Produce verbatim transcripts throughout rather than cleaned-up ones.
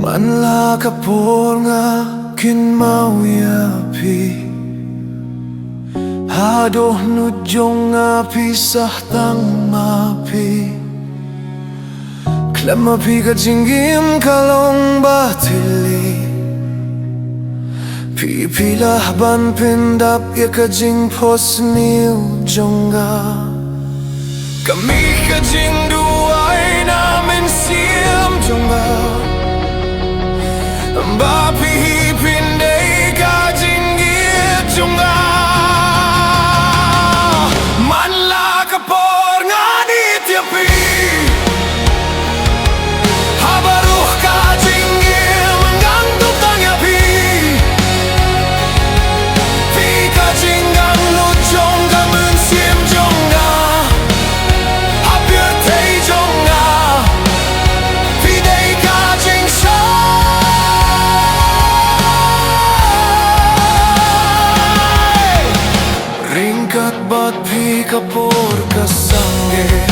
Man la ka por nga kynmaw ïa phi. Ha dohnud jong nga phi sah tang ma phi. Khlem ma phi ka jingim ka long ba tylli. Phi phi lah ban pyndap ïa ka jingphohsniew jong nga. Ka mih ka jingduwai na mynsiem jong nga. Ba phi phin dei ka jingngeit jong nga. Man la ka por ngan ïeit ïa phi. Ha baroh ka jingim ngan tuh tang ïa phi. Phi ka jingangnud jong ka mynsiem jong nga. Ha pyrthei jong nga phi dei ka jingshai. Ryngkat bad phi ka por ka sangeh.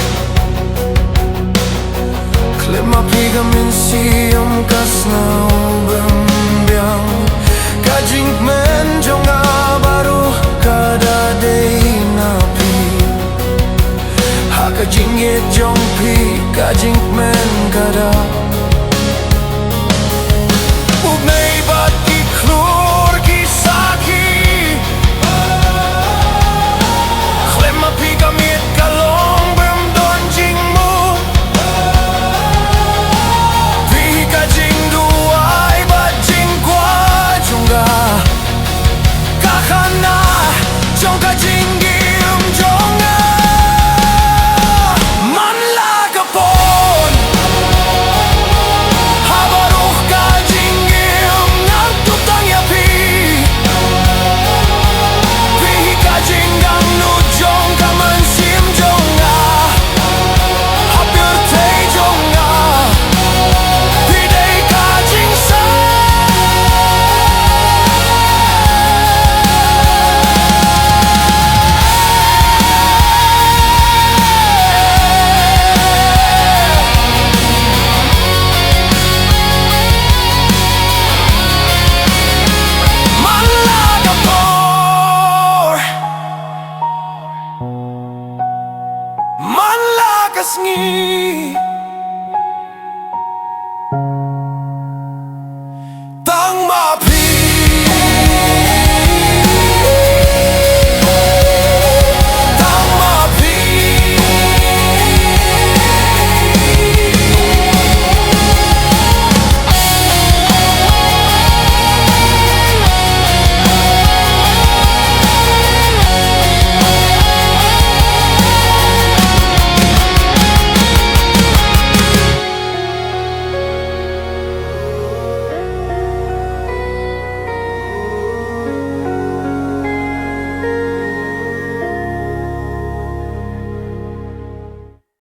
Khlem ma phi ka mynsiem ka sngew bym biang. Ka jingkmen jong nga baroh ka da dei na phi. Ha ka jingngeit jong phi ka jingkmen ka da